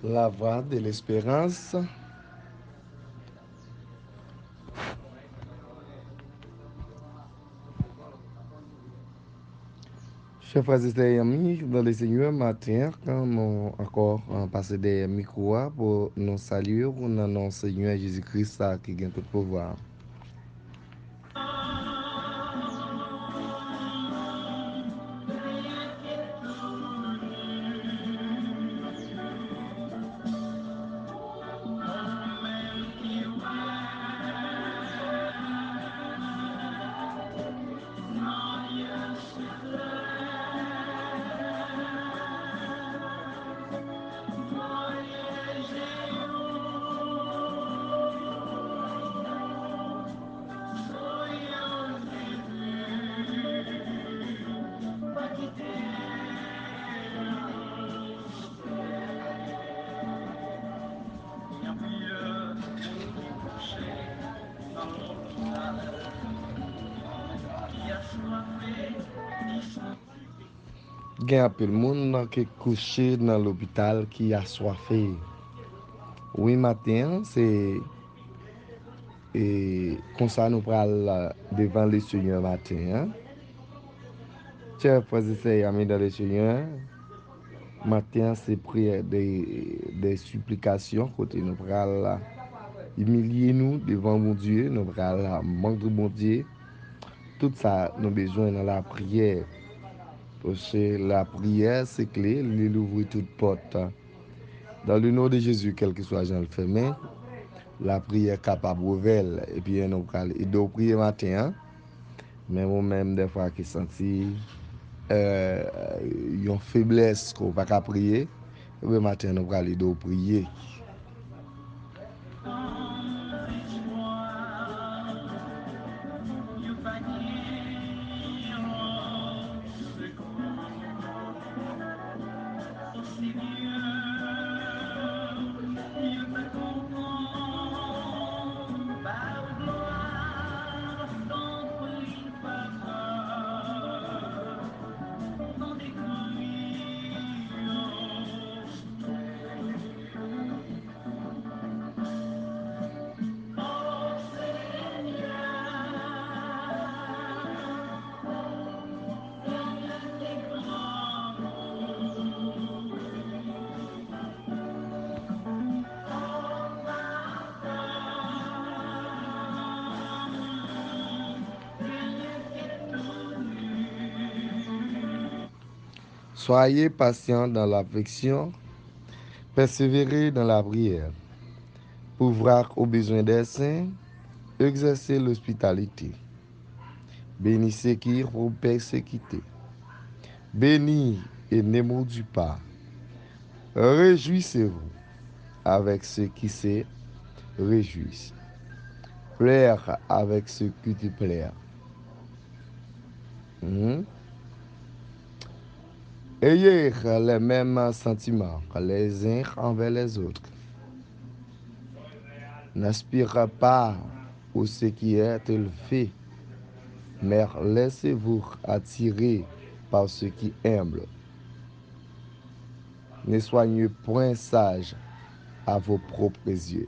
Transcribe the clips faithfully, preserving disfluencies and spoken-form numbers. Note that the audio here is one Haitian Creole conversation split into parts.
La Voix de l'Espérance. Chè frè e sè zanmi nan Lesenyè, maten an, nou ankò, an, pase dèyè mikwo a pou nou salye w nan non Senyè Jezi Kris la ki gen tout pouvwa a. Gen anpil moun ki kouche nan lopital ki aswafe. Wi, maten an, se, e, konsa nou pral devan Lesenyè maten an. Chè frè e sè zanmi nan Lesenyè, maten an se priyè de, de siplikasyon kote nou pral imilye nou devan Bondye, nou pral mande Bondye tout sa nou bezwen nan lapriyè. Paske lapriyè se kle, li louvri tout pòt. Dans le nom de Jésus, kèlkeswa jan l fèmen, lapriyè kapab ouvè l. Epi nou pral ede w priye maten an. Men ou menm, dèfwa, ki santi, eh, yon feblès, ke w pa ka priye, ebyen, maten an, nou pral ede w priye. Soyez patients dans l'affliction, persévérez dans la prière. Pourvoir aux besoins des saints, exercez l'hospitalité. Bénissez qui vous persécutent. Bénis et ne maudis pas. Réjouissez-vous avec ceux qui se réjouissent. Pleure avec ceux qui te pleurent. Mhm. Ayez les mêmes sentiments les uns envers les autres. N'aspirez pas à ce qui est élevé, mais laissez-vous attirer par ce qui est humble. Ne soyez point sages à vos propres yeux.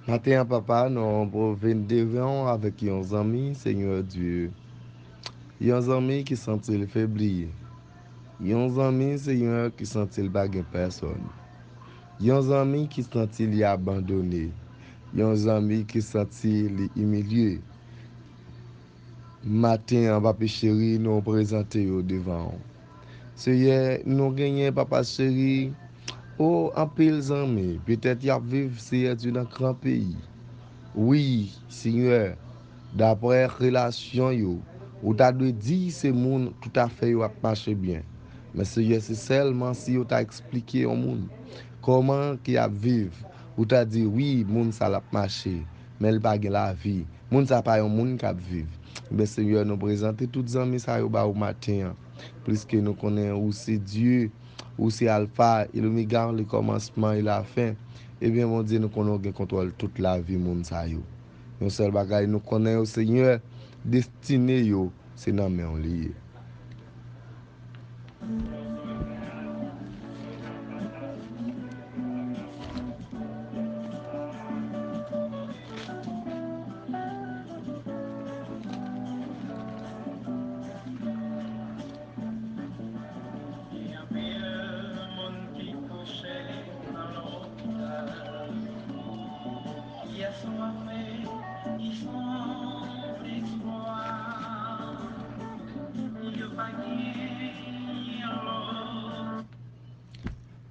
Maten an, Papa, nou vin devan w avèk yon zanmi, Senyè Dye. Yon zanmi ki santi l febli. Yon zanmi, Senyè, ki santi l pa gen pèsòn. Yon zanmi ki santi li abandone. Yon zanmi ki santi li imilye. Maten an, Papi cheri, nou prezante yo devan w. Seyè, nou genyen, Papa cheri, o, anpil zanmi, petèt y ap viv, Seyè Dye, nan gran peyi. Wi, Senyè, daprè relasyon yo, ou ta dwe di se moun toutafè yo ap mache byen. Men, Seyè, se sèlman si yo ta eksplike yon moun kòman ki ap viv, ou ta di, wi, moun sa l ap mache, men l pa gen lavi. Moun sa pa yon moun k ap viv. Men, Senyè, nou prezante tout zanmi sa yo ba ou maten an. Pliske nou konnen ou se Dye, ou se Alfa e Lomega, le kòmansman e lafen. Ebyen, Bondye, nou konnen ou gen kontwòl tout lavi moun sa yo. Yon sèl bagay, nou konnen yo, Senyè, destine yo, se nan men w li ye.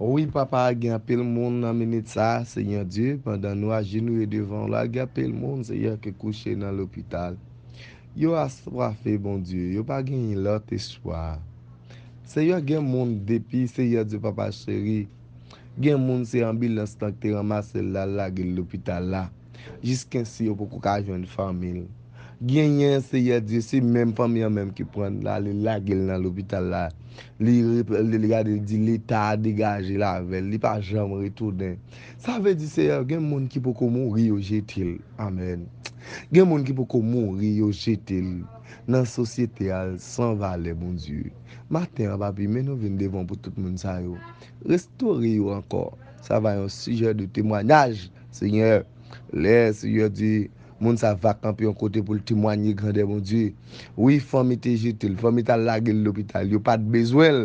Wi, Papa, gen anpil moun nan minit sa a, Senyè Dye, pandan nou ajenouye devan w la, gen anpil moun, Senyè, ki kouche nan lopital. Yo aswafe, Bondye, yo pa genyen lòt espwa. Senyè, gen moun depi, Senyè Dye, Papa cheri, gen moun se anbilans lan ki te ranmase l la, l lage l lopital la. Jiskensi yo poko ka jwenn fanmi l. Genyen, Seyè Dye, se menm fanmi an menm ki pran l, l ale lage l nan lopital la. Li, li, li gade, li di, Leta a degaje l avè l, li pa janm retounen. Sa vle di, Seyè, gen moun ki poko mouri, yo jete l. Amèn. Gen moun ki poko mouri, yo jete l nan sosyete a, l san valè, Bondye. Maten an, Papi, men nou vin devan w pou tout moun sa yo. Restore yo ankò. Sa va yon sijè de temwayaj, Senyè. Lè, Seyè Dye, moun sa va kanpe yon kote pou l temwanye grandè Bondye. Wi, fanmi te jete l, fanmi t al lage l lopital, yo pa t bezwen l.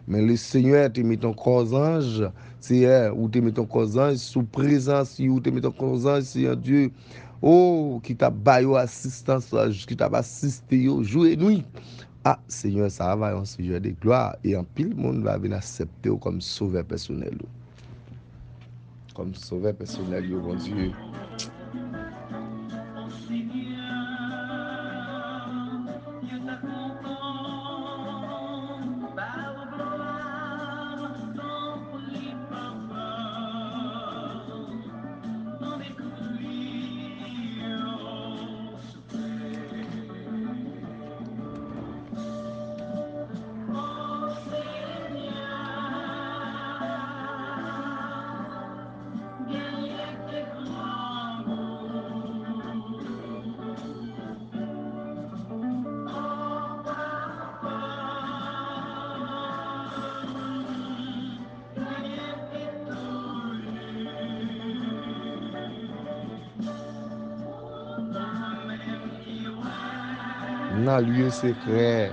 Men Lesenyè te met yon kò zanj, Seyè, ou te met yon kò zanj sou prezans yo, ou te met yon kò zanj, Seyè Dye, o, ki t ap ba yo asistans, ki t ap asiste yo jou e nwit. A, Senyè, sa va yon sijè de glwa, e anpil moun va vin aksepte w kòm sovè pèsonèl ou. Kòm sovè pèsonèl yo, Bondye. Nan lye sekrè.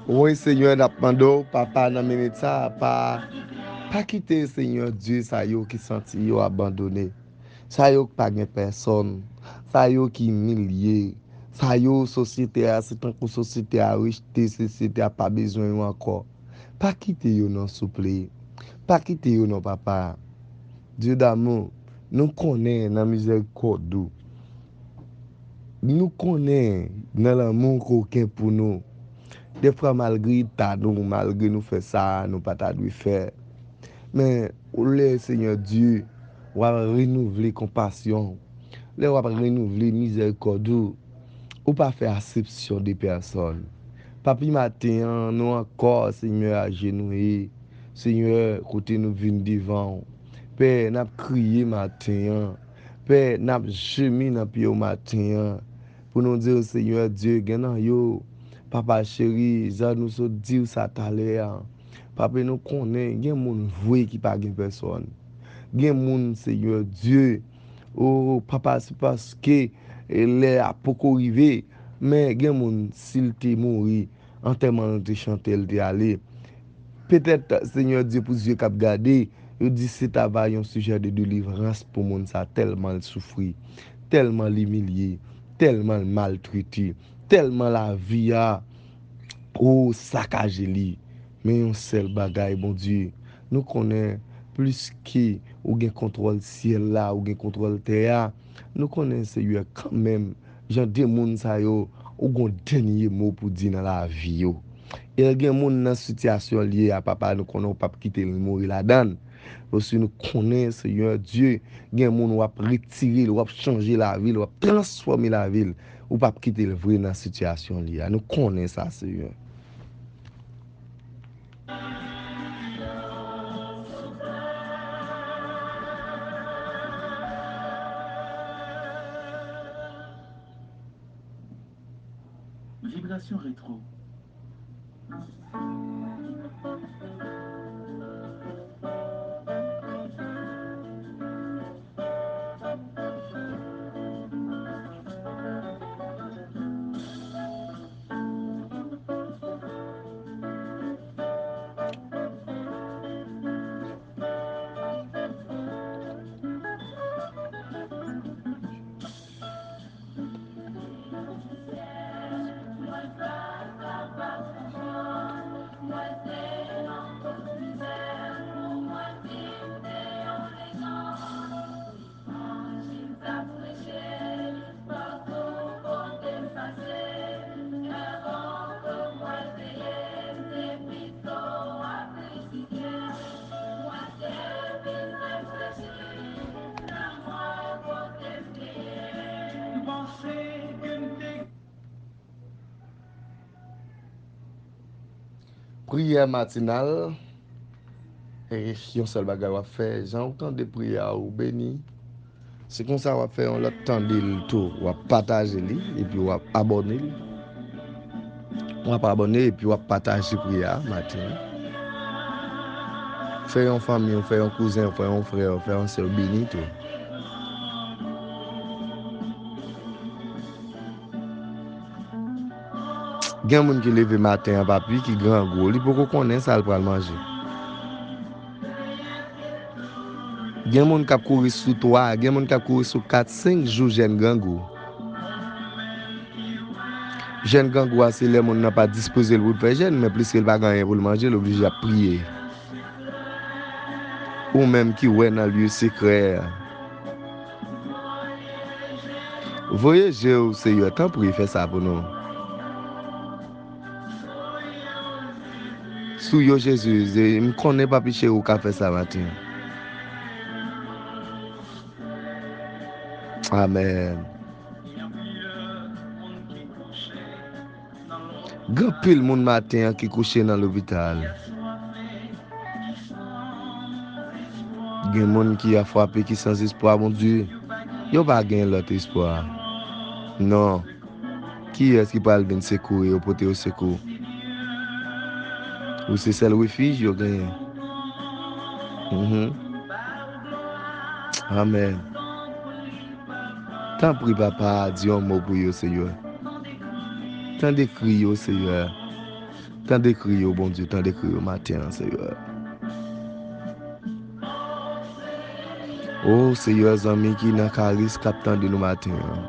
Wi, Senyè, n ap mande w, Papa, nan minit sa a, pa, pa kite, Senyè Dye, sa yo ki santi yo abandone, sa yo k pa gen pèsòn, sa yo ki imilye, sa yo sosyete a, se tankou sosyete a rejte, sosyete a pa bezwen yo ankò. Pa kite yo non, souple. Pa kite yo non, Papa. Dye damou, nou konnen nan mizèrikòd ou. Nou konnen nan lanmou ke w gen pou nou. Dèfwa, malgre eta nou, malgre nou fè sa nou pa ta dwe fè, men lè, Senyè Dye, w ap renouvle konpasyon, lè w ap renouvle mizèrikòd ou, ou pa fè asepsyon de pèsòn. Papi, maten an, nou ankò, Senyè, ajenouye. Senyè, kote nou vin devan w. Pè, n ap kriye maten an. Pè, n ap jemi nan pye w maten an. Pou nou di w, Senyè Dye, gen nan yo, Papa cheri, jan nou sot di w sa talè a. Papi, nou konnen gen moun vre ki pa gen pèsòn. Gen moun, Senyè Dye, o, Papa, se paske, e, lè a poko rive, men gen moun, si l te mouri, antèman l te chante, l te ale. Petèt, Senyè Dye, pou zye k ap gade, yo di se ta va yon sijè de delivrans pou moun sa, tèlman l soufri, tèlman l imilye, tèlman l maltrete, tèlman lavi a, o, sakaje li. Men yon sèl bagay, Bondye, nou konnen plis ke ou gen kontwòl syèl la, ou gen kontwòl tè a, nou konnen, Senyè, kanmenm, jan de moun sa yo, ou gon dènye mo pou di nan lavi yo. E gen moun nan sitiyasyon l ye a, Papa, nou konnen ou p ap kite l mouri ladan l. Paske nou konnen, Senyè Dye, gen moun w ap retire l, w ap chanje lavi l, w ap transfòme lavi l. Ou p ap kite l vre nan sitiyasyon l ye a. Nou konnen sa, Senyè. Vibration Rétro. Priyè matinal. E yon sèl bagay w ap fè, jan ou tande priyè a, ou beni. Se konsa w ap fè yon lòt tande l tou. W ap pataje li, epi w ap abòne l. W ap abòne, epi w ap pataje priyè a maten an. Fè yon fanmi w, fè yon kouzen w, fè yon frè w, fè yon sè w beni tou. Gen moun ki leve maten an, papi, ki grangou. Li poko konnen sa l pral manje. Gen moun k ap kouri sou twa, gen moun k ap kouri sou kat, senk jou jèn grangou. Jèn grangou a, se lè moun nan pa dispoze l pou l fè jèn, men pliske l pa gen anyen pou l manje, l oblije ap priye. Ou menm ki wè nan lye sekrè a. Voye je w, Seyè, tanpri, fè sa pou nou. Sou yo, Jezi, m konnen Papi cheri w ka fè sa maten. Amèn. Gen anpil moun maten an ki kouche nan lopital. Gen moun ki afwape, ki san espwa, Bondye. Yo pa gen lòt espwa. Non. Kiyès ki pral vin sekouri yo, pote yo sekou? Ou se sèl refij yo genyen. Mhm. Amèn. Tanpri, Papa, di yon mo pou yo, Seyè. Tande kri yo, Seyè. Tande kri yo, Bondye, tande kri yo maten an, Seyè. O Seyè, zanmi ki nan Karis k ap tande nou maten an.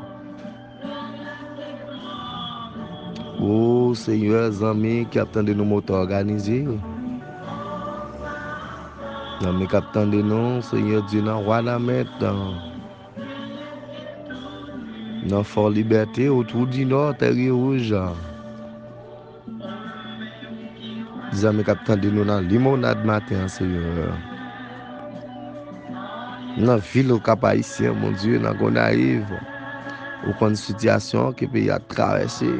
O Seyè, zanmi ki ap tande nou Motò Òganize yo. Zanmi k ap tande nou, Seyè Dye, nan Wanament, nan Fò Libète, Twou di Nò, Tèrye Wouj. Zanmi k ap tande nou nan Limonad maten an, Seyè. Nan vil Okap Ayisyen, Bondye, nan Gonayiv. Ou konn sitiyasyon ke peyi a travèse.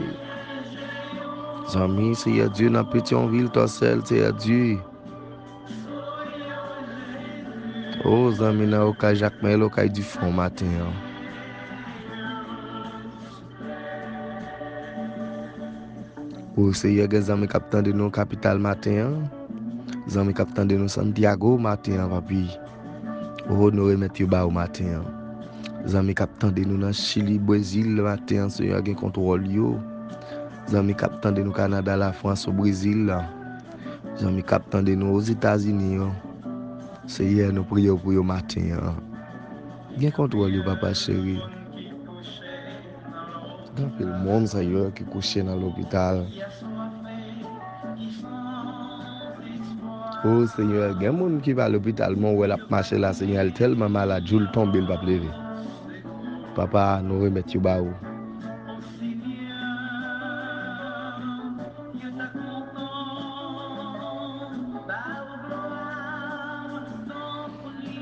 Zanmi, Seyè Dye, nan Petyonvil, Tòsèl, Seyè Dye. O, zanmi, nan Okay, Jakmèl, Okay Difon maten an. O Seyè, gen zanmi k ap tande nou kapital maten an. Zanmi k ap tande nou Santiago maten an, papi. O, nou remèt yo ba ou maten an. Zanmi k ap tande nou nan Chili, Brezil maten an, Seyè, gen kontwòl yo. Zanmi k ap tande nou Kanada, Lafrans, o Brezil la. Zanmi k ap tande nou Ozetazini yo. Seyè, nou priye w pou yo maten an. Gen kontwòl yo, papa cheri. Gen anpil moun, Seyè, ki kouche nan lopital. O Seyè, gen moun ki pa lopital, men w wè l ap mache la, Seyè, l tèlman malad, jou l tonbe, l p ap leve. Papa, nou remèt yo ba ou.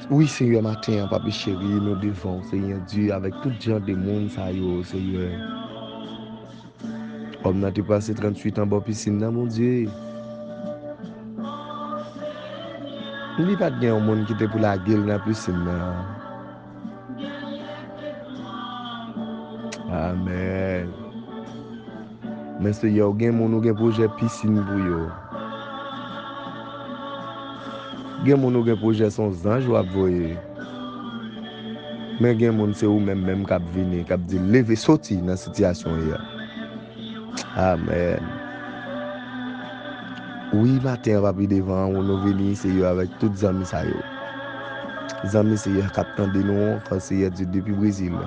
Wi, Seyè, maten an, papi cheri, nou devan w, Seyè Dye, avèk tout jan de moun sa yo, Seyè. Òm nan te pase tranntuit an bò pisin nan, Bondye. Li pa t gen yon moun ki te pou lage l nan pisin nan. Amèn. Men Seyè, ou gen moun ou gen pwojè pisin pou yo. Gen moun ou gen pwojè se yon zanj w ap voye. Men gen moun se ou menm menm k ap vini, k ap di, "Leve, soti nan sitiyasyon w ye a." Amèn. Wi, maten an, papi, devan ou nou vini, Seyè, avèk tout zanmi sa yo. Zanmi, Seyè, k ap tande nou ankò, Seyè Dye, depi Brezil.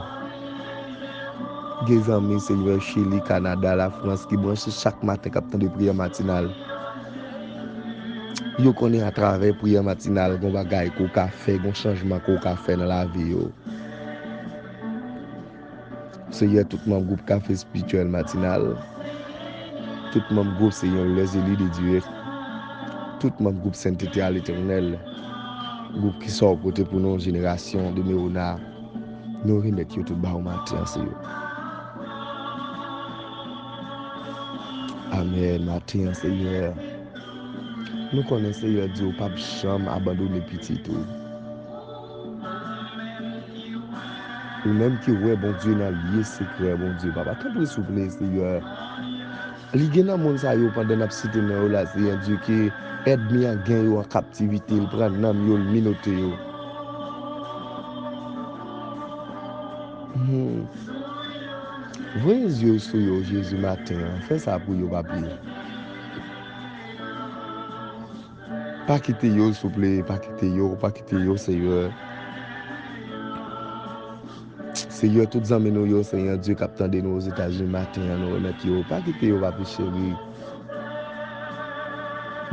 Gen zanmi, Seyè, Chili, Kanada, Lafrans, ki branche chak maten, k ap tande priyè matinal. Yo konnen atravè priyè matinal, gon bagay ke w ka fè, gon chanjman ke w ka fè nan lavi yo. Seyè, tout manm gwoup Kafe Espirityèl Matinal, tout manm gwoup, Seyè, Les Élus de Dieu, tout manm gwoup Sentete a Letènèl, gwoup ki sa w pote pou nou, jenerasyon de Mewona, nou remèt yo tout ba ou maten an, Seyè. Amèn, maten an, Seyè. Nou konnen, Seyè Dye, ou p ap janm abandone pitit ou. Ou menm ki wè Bondye nan lye sekrè, Bondye, papa, tanpri, souple, Seyè. Li gen nan moun sa yo, pandan n ap site non yo la, Seyè Dye, ke ènmi an gen yo an kaptivite, l pran nanm yo, l minote yo. Hmm. Voye zye w sou yo, Jezi, maten an. Fè sa pou yo, papi. Pa kite yo, souple, pa kite yo, pa kite yo, Seyè. Seyè, tout zanmi nou yo, Seyè Dye k ap tande nou Ozetazini maten an, nou remèt yo. Pa kite yo, papi cheri.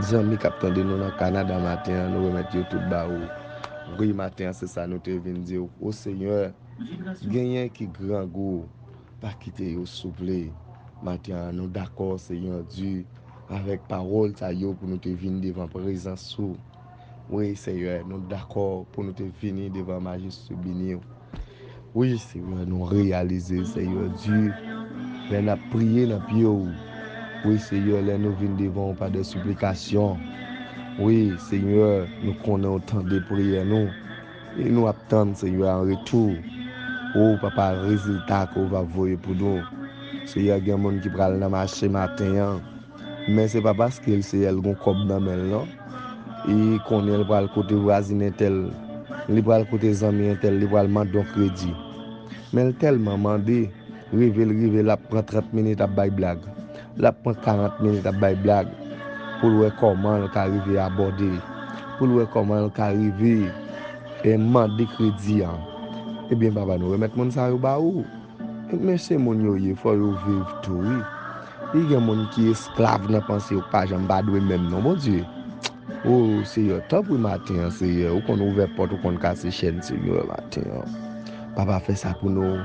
Zanmi k ap tande nou nan Kanada maten an, nou remèt yo tout ba ou. Wi, maten an, se sa nou te vin di w. O Seyè, genyen ki grangou, pa kite yo, souple. Maten an, nou dakò, Seyè Dye, avèk pawòl sa yo pou nou te vin devan prezans ou. Wi, Seyè, nou dakò pou nou te vini devan majeste bini w. Wi, Seyè, nou reyalize, Seyè Dye, lè n ap priye nan pye w. Wi, Seyè, lè nou vin devan w pa de siplikasyon. Wi, Seyè, nou konnen w tande priyè nou. E nou ap tann, Seyè, an retou, o Papa, rezilta ke w va voye pou nou. Seyè, gen moun ki pral nan mache maten an, men se pa paske l, Seyè, l gon kòb nan men l, non. E konnen l pral kote vwazin entèl, li pral kote zanmi entèl, li pral mande yon kredi. Men l tèlman mande, rive l rive, l ap pran trant minit ap bay blag. L ap pran karant minit ap bay blag. pou l wè kòman l ka rive abòde, pou l wè kòman l ka rive, e, mande kredi an. Ebyen, Papa, nou remèt moun sa yo ba ou. Men se moun yo ye, fò yo viv tou, wi. Li gen moun ki esklav nan panse yo, k pa janm pa dwe menm non, Bondye. O Seyè, tanpri maten an, Seyè, ou konn ouvè pòt, ou konn kase chèn, Seyè, maten an. Papa, fè sa pou nou.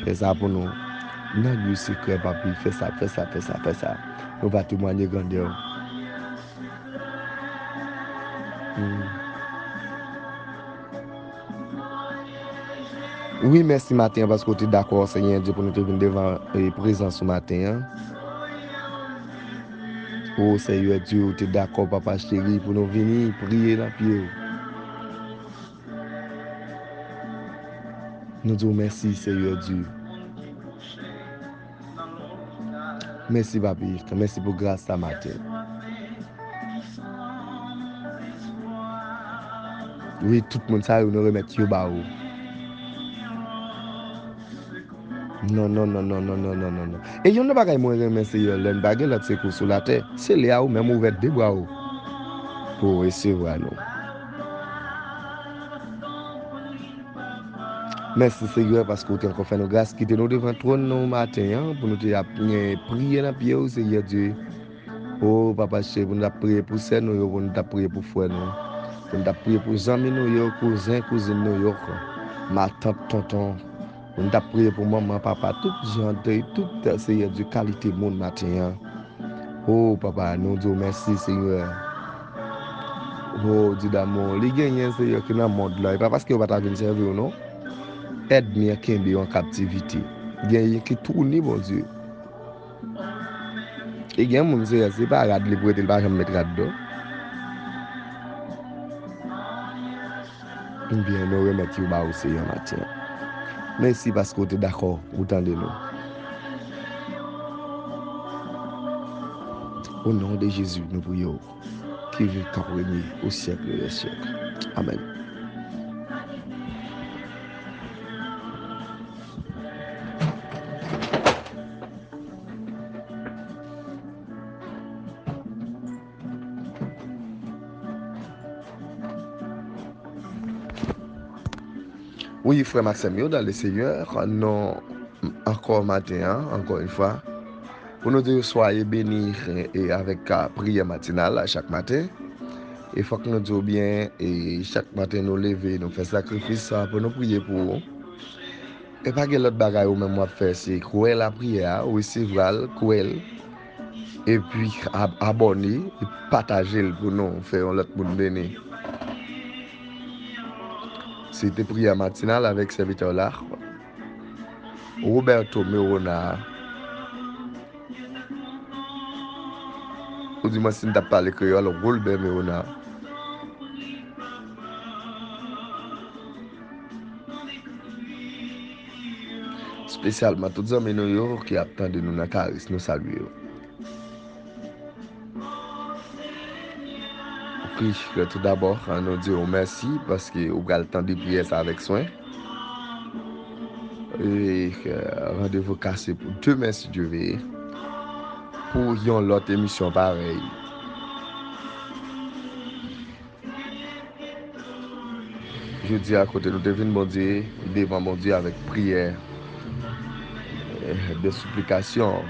Fè sa pou nou. Nan lye sekrè, Papi, fè sa, fè sa, fè sa, fè sa. Nou va temwanye grandè w. Hmm. Wi, mèsi maten an paske w te dakò, Senyè Dye, pou nou te vin devan, e, prezans ou maten an. O Senyè Dye, w te dakò, Papa cheri, pou nou vini priye nan pye w. Nou di w mèsi, Senyè Dye. Mèsi, Papi. Mèsi pou gras sa maten. Wi, tout moun sa yo, nou remèt yo ba ou. Non, non, non. E youn nan bagay mwen renmen, Seyè, lè n pa gen lòt sekou sou latè, se lè a ou menm ouvè de bra ou pou w resevwa nou. Mèsi, Seyè, paske w te ankò fè nou gras, kite nou devan twòn nan maten an, pou nou te ap gen priye nan pye w, Seyè Dye. O, Papa cheri, pou nou t ap priye pou sè nou yo, pou nou t ap priye pou frè nou, pou nou t ap priye pou zanmi nou yo, kouzen, kouzin nou yo, matant, tonton, pou nou t ap priye pou manman, papa, tout jan de, tout, Seyè Dye, kalite moun maten an. O, Papa, nou di w mèsi, Seyè. O, Dye damou, li genyen, Seyè, ki nan mond lan. E pa paske yo pa ta vin sèvi w, non. Ènmi an kenbe yo an kaptivite. Genyen ki touni, Bondye. E gen moun, Seyè, se pa rad li pou rete, li pa janm met rad, non. Ebyen, nou remèt yo ba ou, Seyè, maten an. Mèsi paske w te dakò, ou tande nou. O non de Jezi, nou priye w, ki viv, k ap renye o syèk dè syèk. Amèn. Wi, frè m ak sè m yo, dans le Seigneur, nou ankò maten an, ankò yon fwa, pou nou di w soyez bénis, e, avèk, a, priyè matinal a chak maten. E fòk nou di w byen, e, chak maten nou leve, nou fè sakrifis sa pou nou priye pou ou. E pa gen lòt bagay ou menm w ap fè, se kwè lapriyè a, ou resevwa l, kwè l. Epi ab-, abòne, e pataje l pou nou fè yon lòt moun beni. Se te priyè matinal avèk sèvitè w la, Roberto Merona. Ou di mwen si m t ap pale kreyòl, Wolbè Merona. Espesyalman tout zanmi nou yo ki ap tande nou nan Karis, nou salye yo. Wi, tout dabò, an nou di w mèsi paske ou pral tande priyè sa avèk swen. E, randevou kase pou demen, si Dye vle, pou yon lòt emisyon parèy. Jodi a, kote nou te vin Bondye, devan Bondye avèk priyè, eh, de siplikasyon.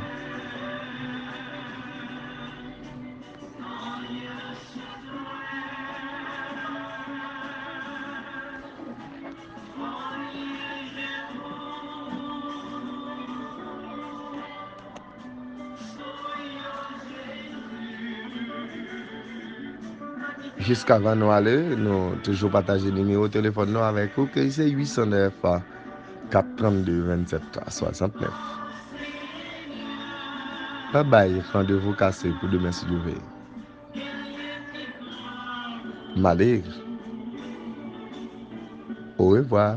Jiskavan nou ale, nou toujou pataje nimewo telefòn nou avèk ou, ke se uit san nèf, kat trannde, vennsèt swasantnèf. Babay, randevou kase pou demen, si Dye vle. M ale. Orevwa.